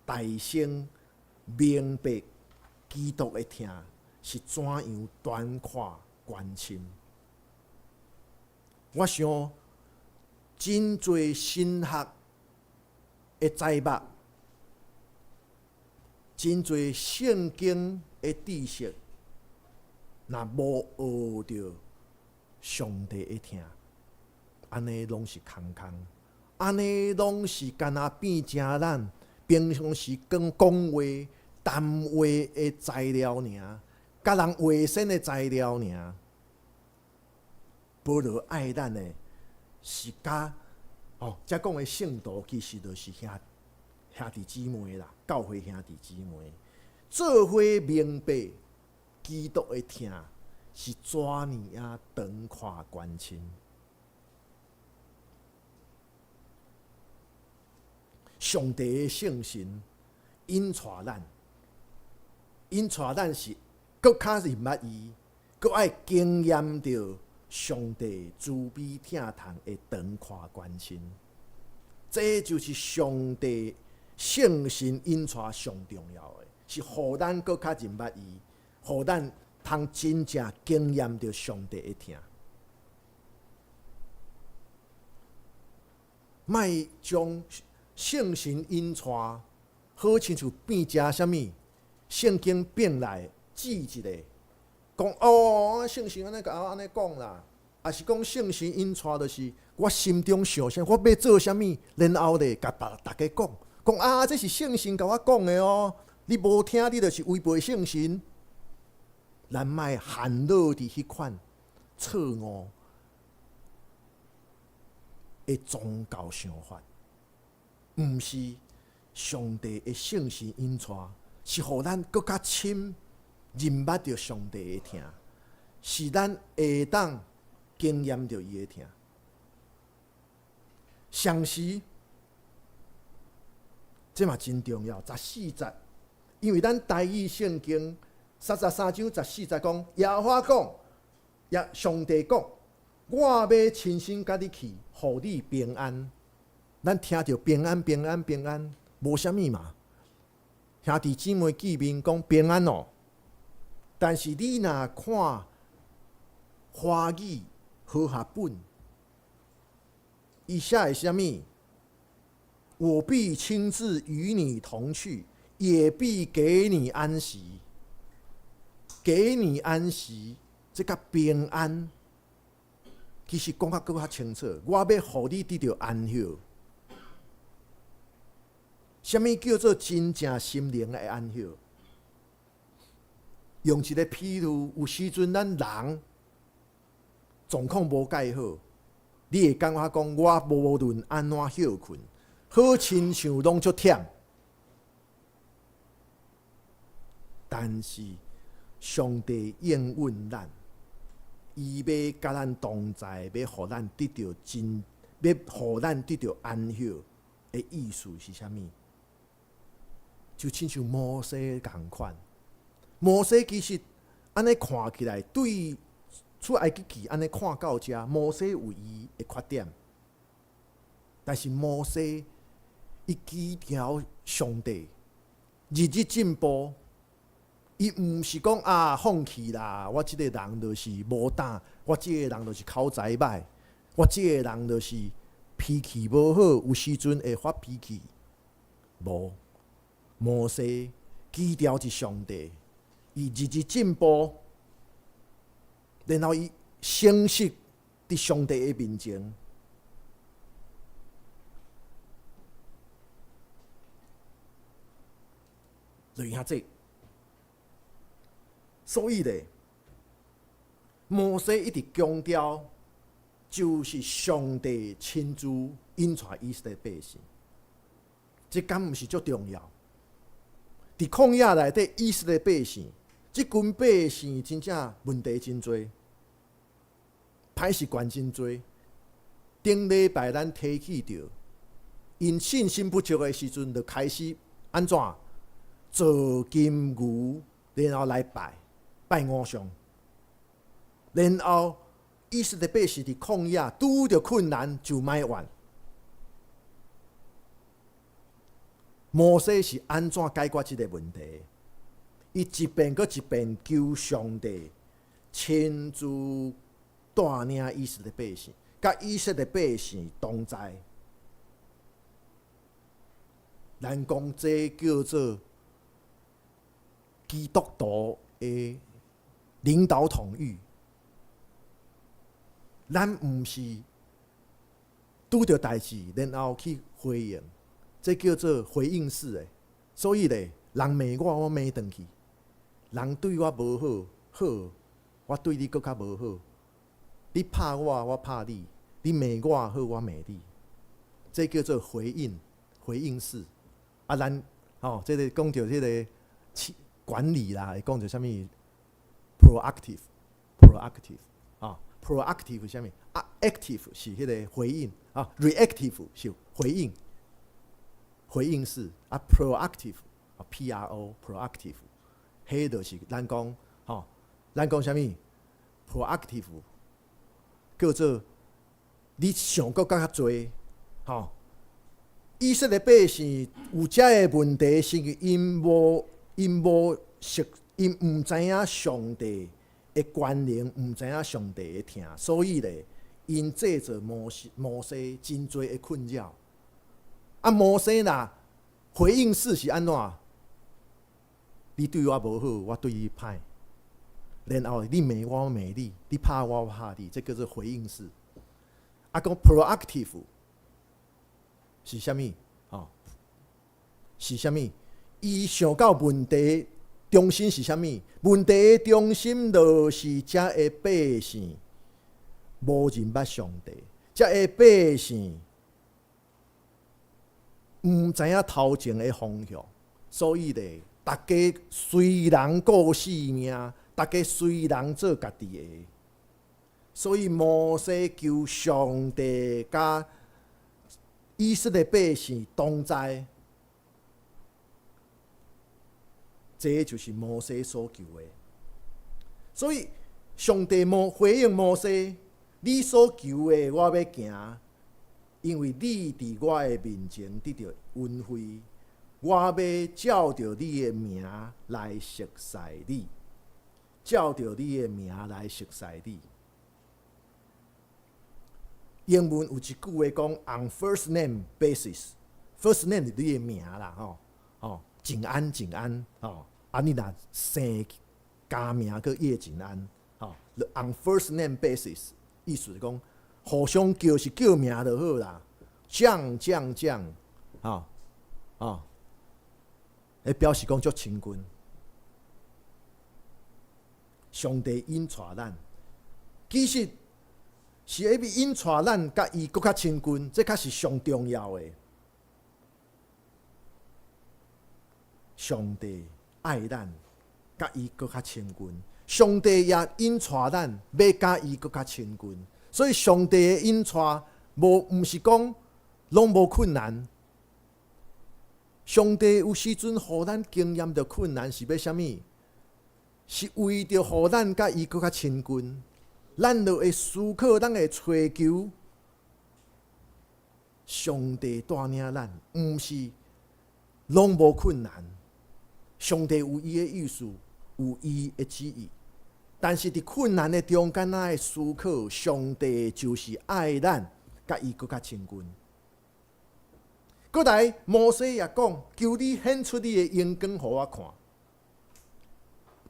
大聲明白基督的疼是怎樣長闊懸深。我想，真濟神學的知識，真濟聖經的知識，若無學著上帝的疼，按呢攏是空空，按呢攏是干焦變成咱平常時講講話、談話的材料爾，佮人話仙的材料爾。保羅愛咱的是佮哦，遮講的聖徒其實就是兄兄弟姊妹啦，教會兄弟姊妹做伙明白基督的疼是怎爾仔長闊懸深。上帝的聖神引帶咱，引帶咱是閣較認捌伊，閣愛經驗著。上帝慈悲疼痛的長闊關深。這就是上帝聖神引帶上重要的，是予咱閣較認捌伊，予咱通真正經驗著上帝的疼。莫將聖神引帶好親像變成啥物？聖經變來指一个，講哦，聖神按呢共我按呢講啦，抑是講聖神引帶就是我心中想啥，我欲做啥物，然後咧共別逐家講，講啊，這是聖神共我講的哦，你無聽，你就是違背聖神。咱莫陷落佇彼款錯誤的宗教想法，毋是上帝的聖神引帶，是予咱閣較深認捌著上帝的疼，是咱會當經驗著伊的疼。相時，這嘛真重要。十四節，因為咱台語聖經33章14節講，耶和華講，耶上帝講，我欲親身佮你去，予你平安。咱聽著平安、平安、平安，無啥物嘛。兄弟姊妹見面講平安哦，但是你若看華語和合本，伊寫的是啥物？我必親自與你同去，也必給你安息。給你安息，這佮平安，其實講較閣較清楚。我欲予你得著安息。啥物叫做真正心靈的安息？用一個譬喻，有時陣咱人狀況無蓋好，你會感覺講我無論按怎歇睏，好親像攏足忝。但是上帝應允咱，伊欲佮咱同在，欲予咱得著真，欲予咱得著安息的意思是啥物？就親像摩西仝款，摩西其實按呢看起來，對出埃及記按呢看到遮，摩西有伊的缺點，但是摩西伊祈求上帝，日日進步。伊毋是講啊放棄啦，我這個人就是無膽，我這個人就是口才歹，我這個人就是脾氣無好，有時陣會發脾氣。無，摩西記牢一上帝，伊日日進步，然後伊誠實佇上帝的面前。就遐濟。所以咧，摩西一直強調，就是上帝親自引帶以色列百姓，這敢毋是足重要？佇曠野內底，以色列百姓，這群百姓真正問題真濟，歹習慣真濟。頂禮拜咱提起著，𪜶信心不足的時陣，就開始按怎做金牛，然後來拜拜偶像，然後以色列百姓佇曠野拄著困難就埋怨。摩西是按怎解決這个問題？伊一遍閣一遍求上帝親自帶領以色列百姓，佮以色列百姓同在。咱講這叫做基督徒的領導統御。咱毋是拄著代誌，然後去回應，這叫做回應式的。所以咧，人罵我，我罵轉去；人對我無好，好，我對你閣較無好。你拍我，我拍你；你罵我，好，我罵你。這叫做回應，回應式。啊，咱吼，這个講著這个管理啦，會講著啥物？proactive，proactive，啊，proactive 是啥物？啊，active 是彼个回應啊，reactive 是回應，回應式啊，proactive 啊，P R O，proactive，彼就是咱講吼，咱講啥物？proactive，叫做你想閣較濟，吼。以色列百姓有遮个問題，是𪜶無識，𪜶毋知影上帝的權能，毋知影上帝的疼，所以咧，𪜶製造摩西真濟的困擾。啊，摩西若回應式是按怎？你對我無好，我對你歹。然後你罵我，我罵你；你拍我，我拍你。這叫做回應式。啊，講 proactive 是啥物？吼，是啥物？伊想到問題中心是啥物？問題的中心就是遮个百姓無認捌上帝，遮个百姓毋知影頭前的方向，所以咧，逐家隨人顧性命，逐家隨人做家己的。所以摩西求上帝佮以色列百姓同在，這就是摩西所求的。所以上帝摩回應摩西：你所求的，我欲行，因為你佇我的面前得著恩惠，我欲照著你的名來熟似你，照著你的名來熟似你。英文有一句話講：on first name basis，first name 是你的名啦，吼，吼，景安景安，吼，啊，你若姓加名閣葉景安，吼，on first name basis，意思是講互相叫是叫名就好啦，醬醬醬，吼，吼，彼表示講足親近。上帝引帶咱，其實是欲引帶咱，佮伊閣較親近，這較是上重要的。上帝愛咱，佮伊閣較親近。上帝也引帶咱，欲佮伊閣較親近。所以上帝的引帶，無毋是講攏無困難。上帝有時陣予咱經驗著困難，是欲啥物？是為著予咱佮伊閣較親近。咱就會思考，咱會揣求上帝帶領咱，毋是攏無困難。上帝有伊的意思，有伊的旨意。但是佇困難的中間，咱愛思考，上帝就是愛咱，佮伊閣較親近。閣來，摩西也講：求你顯出你的榮光，予我看。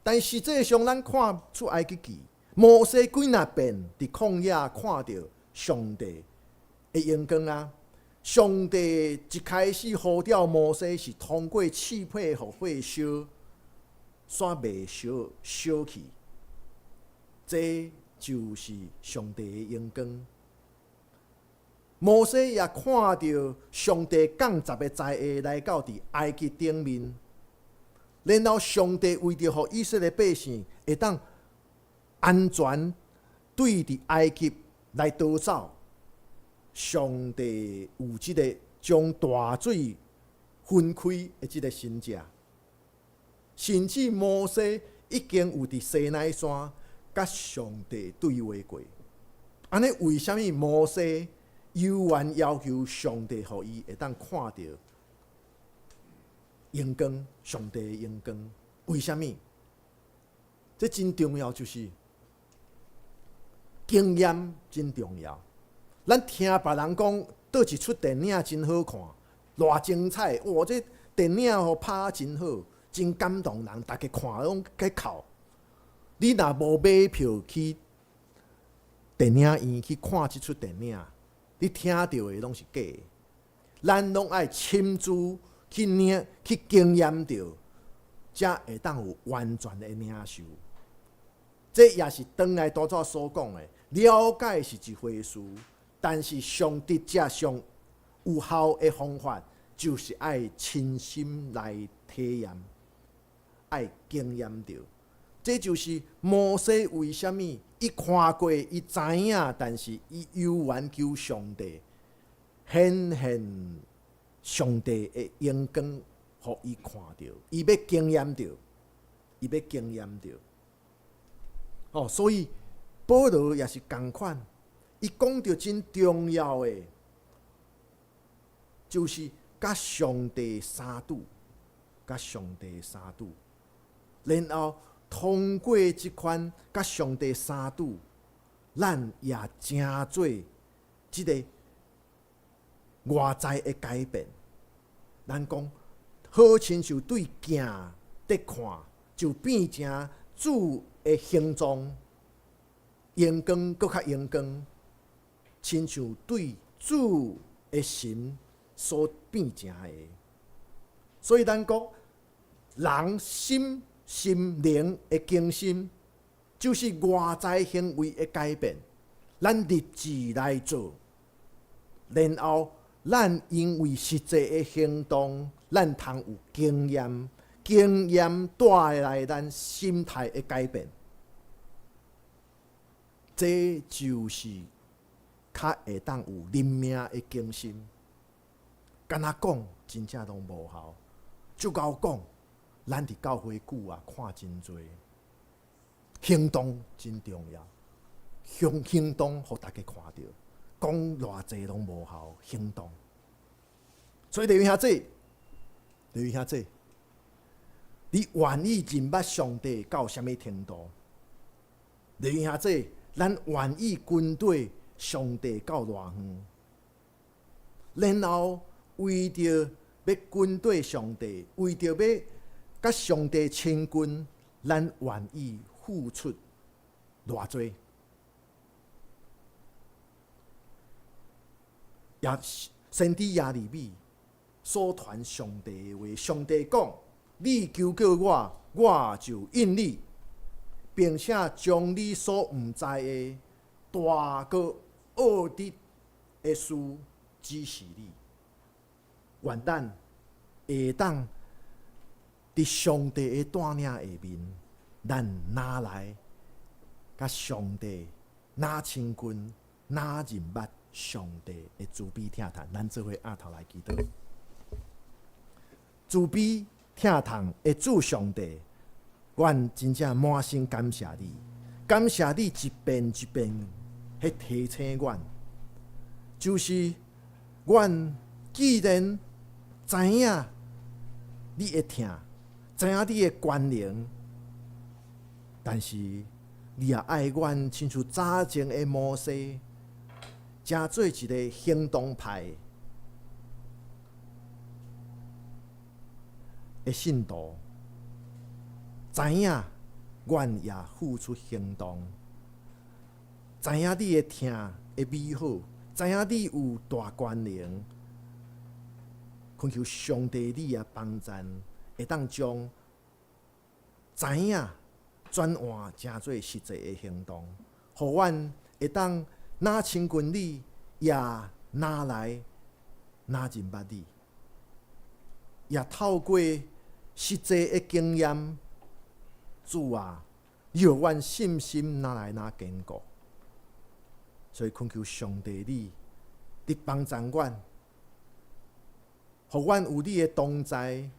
但實際上，咱看出埃及記，摩西幾若遍佇曠野看著上帝的榮光啊！上帝一開始呼召摩西，是通過刺皮予火燒，煞袂燒燒去。這就是上帝的榮光。摩西也看著上帝降十个災禍來到佇埃及頂面，然後上帝為著予以色列百姓會當安全對佇埃及來逃走，上帝有這个將大水分開的這个神跡，甚至摩西已經有佇西奈山佮上帝對話過。按呢，為啥物摩西猶原要求上帝予伊會當看著榮光，上帝的榮光？為啥物？這真重要，就是經驗真重要。咱聽別人講，佗一齣電影真好看，偌精彩！哇，這電影吼拍真好，真感動人，逐家看攏去哭。你若無買票去電影院去看這齣電影，你聽著的攏是假的。咱攏愛親自去領去經驗著，才會當有完全的領受。這也是轉來拄才所講的，了解是一回事，但是上直接上有效的方法，就是愛親身來體驗，愛經驗著。這就是摩西為啥物伊看過，伊知影，但是伊猶原求上帝顯現上帝的榮光，予伊看著，伊欲經驗著，伊欲經驗著。哦，所以保羅也是仝款，伊講著真重要的，就是佮上帝相拄，佮上帝相拄，然後通過這款佮上帝相拄，咱也成做這个外在的改變。咱講好親像對鏡佇看，就變成主的形狀，榮光閣較榮光，親像對主的神所變成的。所以咱講人心心靈的更新，就是外在行為的改變。咱立志來做，然後咱因為實際的行動，咱通有經驗，經驗帶來咱心態的改變。這就是較會當有靈命的更新。敢若講真正攏無效，足夠講，咱佇教會久啊，看真濟，行動真重要，行行動予大家看著，講偌濟攏無效，行動。所以弟兄姊，弟兄姊，你願意認捌上帝到啥物程度？弟兄姊，咱願意跟綴上帝到偌遠？然後為著欲跟綴上帝，為著欲佮上帝親近，咱願意付出偌濟？也先知耶利米所傳上帝的話，上帝講：你求告我，我就應你，並且將你所毋知的大閣奧祕的事指示你。願咱會當佇上帝的帶領下面，咱若來佮上帝若親近，若認捌上帝的慈悲疼痛，咱做伙徛頭來祈禱。慈悲疼痛的主上帝，阮真正滿心感謝你，感謝你一遍一遍彼提醒阮，就是阮既然知影你的疼，知影你的權能，但是你也愛阮親像早前的摩西，成做一个行動派的信徒，知影阮也付出行動，知影你的疼的美好，知影你有大權能，懇求上帝你的幫贊，會當將知影轉換成做實際的行動，予阮會當若親近你，也若來若認捌你，也透過實際的經驗，主啊，你予阮信心若來若堅固。所以懇求上帝你，佇幫助阮，予阮有你的同在，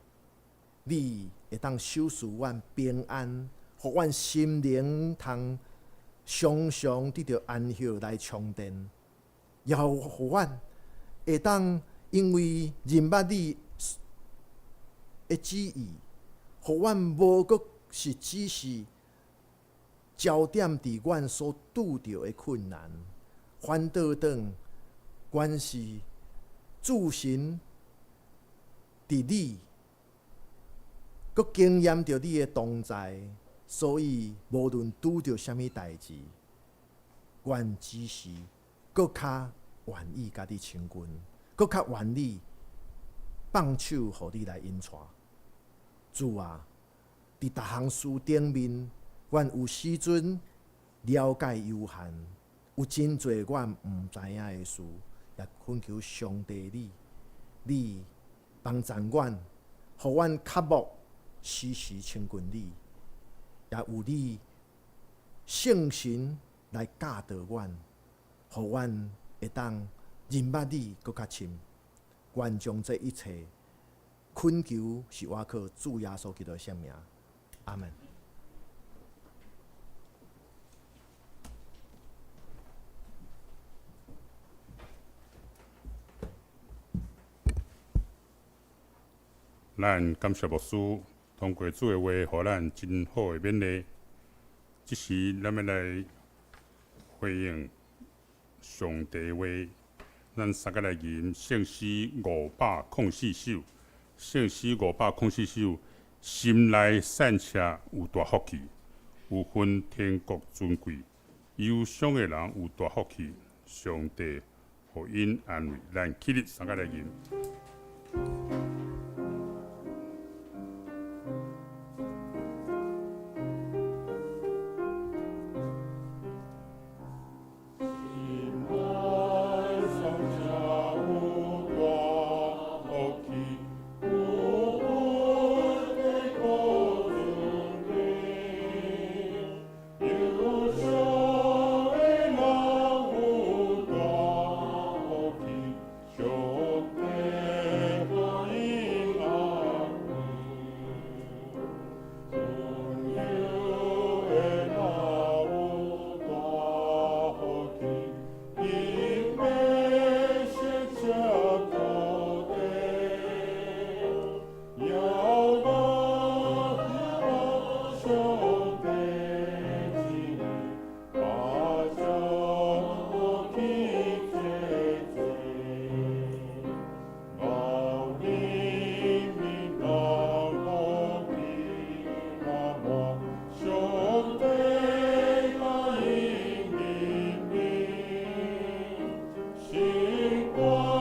你會當守賜阮平安，予阮心靈通常常得著安息來充電，也予阮會當因為認捌你的旨意，予阮無閣是只是焦點佇阮所拄著的困難，反倒轉，阮是注神佇你，閣經驗著你的同在，所以無論拄著啥物代誌，阮只是閣較願意共你親近，閣較願意放手予你來引帶。主啊，佇逐項事頂面，阮有時陣了解有限，有真濟阮毋知影的事，也懇求上帝你，你幫助阮，予阮渴慕時時親近你，也有你聖神來教導阮，予阮會當認捌你閣較深。願將這一切懇求是倚靠主耶穌基督的聖名，阿門。咱感謝牧師通過主的話，予咱真好的勉勵。這時，咱欲來回應上帝話，咱三個來吟聖詩504首。聖詩504首，心內散赤有大福氣，有份天國尊貴。憂傷的人有大福氣，上帝予𪜶安慰。咱起立，三個來吟。請坐。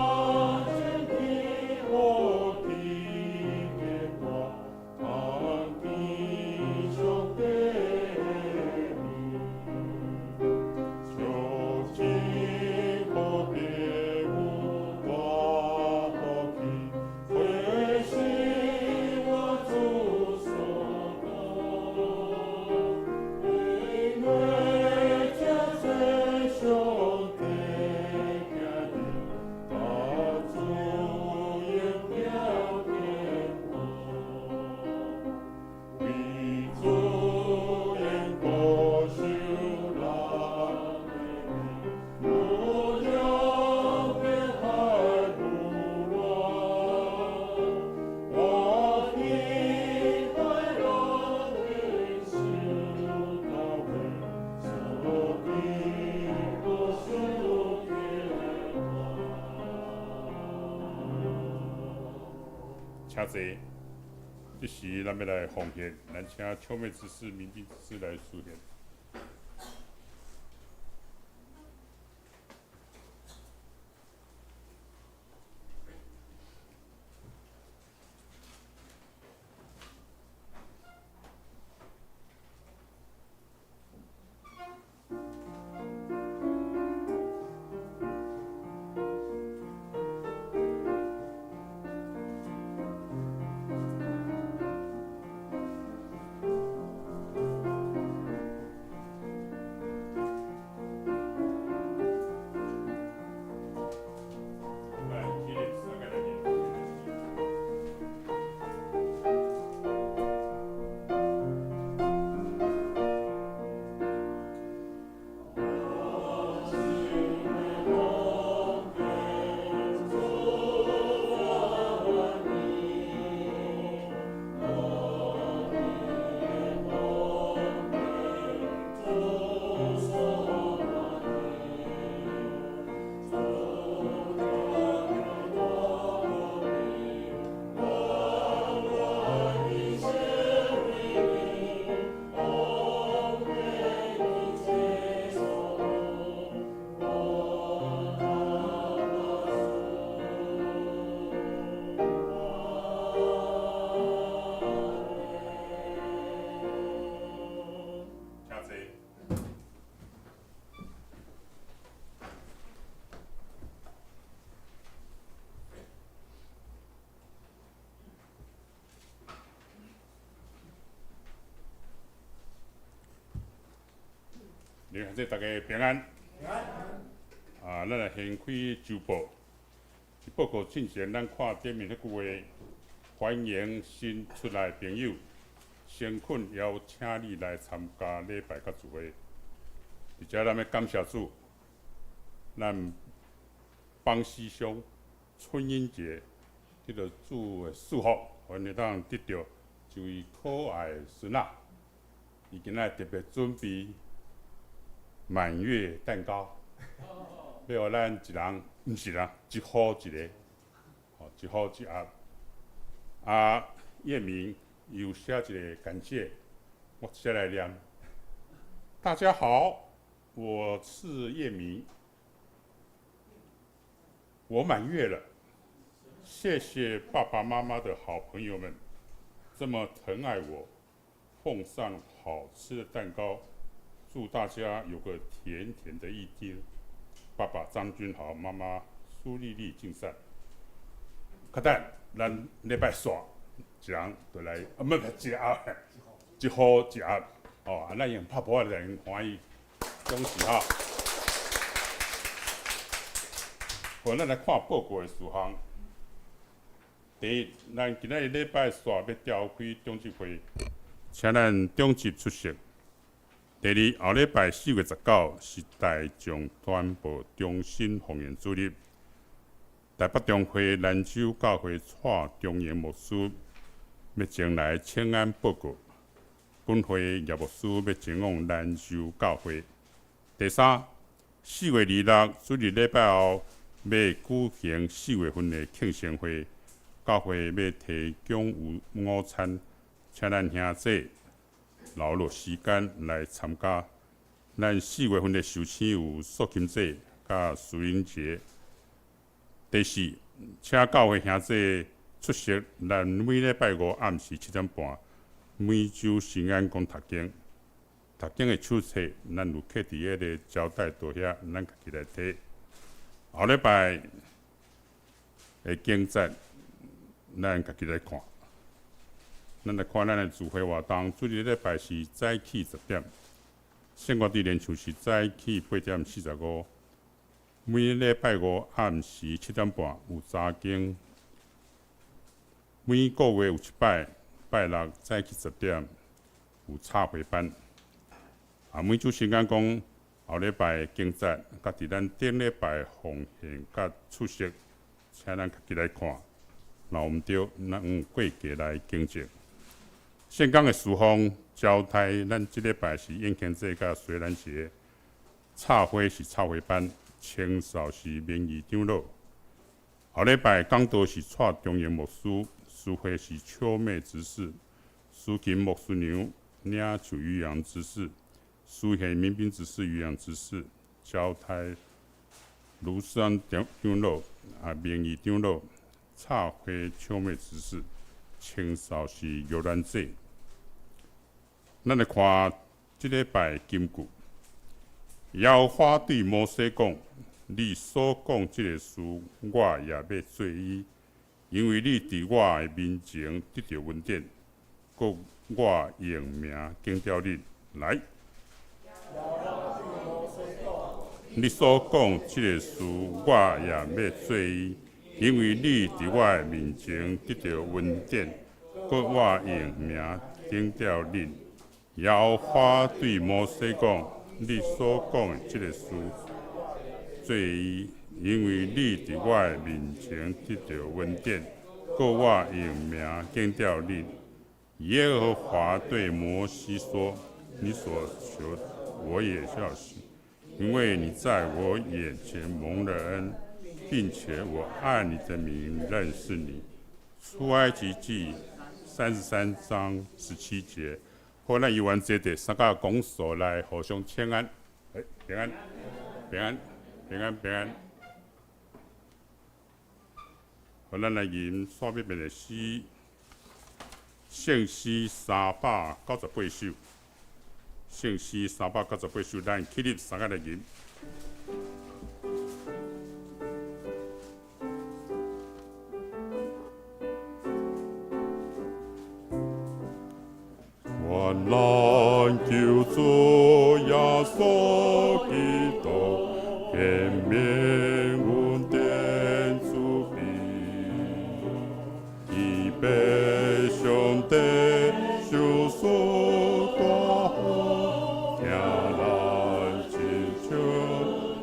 這時，咱欲來奉獻，咱請秋妹執事、民兵執事來書獻。你大家平安。平安。啊，咱來掀開週報。報告進前，咱看頂面彼句話：歡迎新出來的朋友，誠懇邀請你來參加禮拜佮聚會。佇遮咱欲感謝主，咱幫師兄春英姐，這個主的祝福。予𪜶會當得著一位可愛的孫仔。伊今仔特別準備滿月蛋糕，欲予咱一人，毋是啦，一戶一个，吼，一戶一盒。啊，葉明有寫一个感謝，我直接來念。大家好，我是葉明，我滿月了，謝謝爸爸媽媽的好朋友們這麼疼愛我，奉上好吃的蛋糕，祝大家有個甜甜的一天。爸爸張君豪，媽媽蘇麗麗敬善。較等，咱禮拜煞一人就來，啊，毋是一盒，一戶一盒，哦，啊，咱用拍噗仔來歡喜，恭喜哈！好，咱來看報告的事項。第一，咱今仔日禮拜煞欲召開長執會，請咱長執出席。第二，後禮拜4月19是大眾傳播中心奉獻主日。台北中會蘭州教會蔡中營牧師欲前來請安報告。本會葉牧師欲前往蘭州教會。第三，4月26主日禮拜後，欲舉行四月份的慶生會，教會欲提供午午餐，請咱兄弟留落時間來參加。咱四月份的壽星有素琴姐佮蘇英傑。第四，請教會兄弟出席咱每禮拜五暗時7點半，每週神恩講讀經。讀經的手冊，咱有刻佇彼个招待桌遐，咱家己來提。後禮拜的經節，咱家己來看。咱來看咱的聚會活動，主日禮拜是早起10點，聖歌隊練唱是早起8點45。每禮拜五暗時7點半有查經。每個月有一擺，拜六早起10點有插花班。啊，每週時間講後禮拜經節，佮佇咱頂禮拜奉獻佮出席，請咱家己來看。若毋對，咱用過節來更正。聖工的事奉交代，咱這禮拜是永慶節佮水蘭節，插花是插花班，清掃是名譽長老。後禮拜講道是蔡中營牧師，司會是秋妹執事，蘇琴牧師娘領袖漁陽執事，蘇賢民兵執事漁陽執事，交代盧山長長老啊，名譽長老，插花秋妹執事，清掃是玉蘭姐。咱來看這禮拜金句，耶和華對摩西講：你所講這个事，我也欲做伊，因為你佇我的面前得著恩典，閣我用名敬著你。來，你所講這个事，我也欲做伊，因為你佇我的面前得著恩典，閣我用名頂著你。耶和華對摩西講：你所講的這个事，做伊，因為你佇我的面前得著恩典，閣我用名敬著你。耶和華對摩西說：你所求，我也要行，因為你在我眼前蒙了恩，並且我按你的名認識你。出埃及記33章17節。好，咱游完這第三個講所來互相請安，欸，平安，平安，平安，平安。好，咱來吟煞欲變的詩，聖詩398首，聖詩398首，咱起立三个來吟。願咱救主耶穌基督顯明恩典慈悲，伊被上帝受數大禍，聽咱親像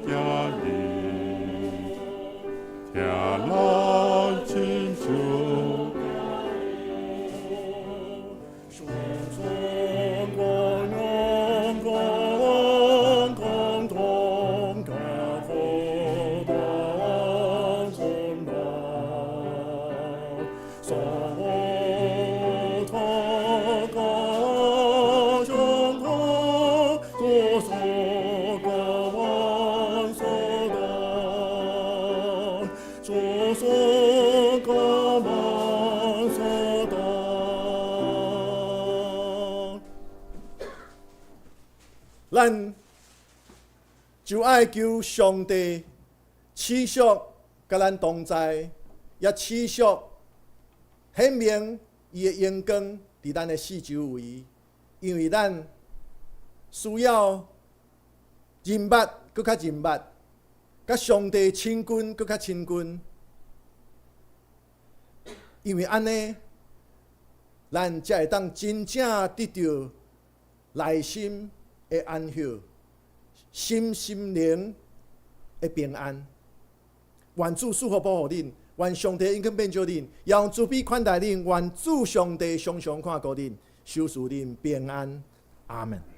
囝兒，聽咱親像。咱就愛求上帝持續佮咱同在，也持續顯明伊的榮光佇咱的四周圍，因為咱需要認捌閣較認捌，佮上帝親近閣較親近，因為按呢，咱才會當真正得著內心的安息，心心靈的平安。願主賜福保護恁，願上帝恩典遍照恁，用慈悲款待恁，願主上帝常常看顧恁，賞賜恁平安。阿門。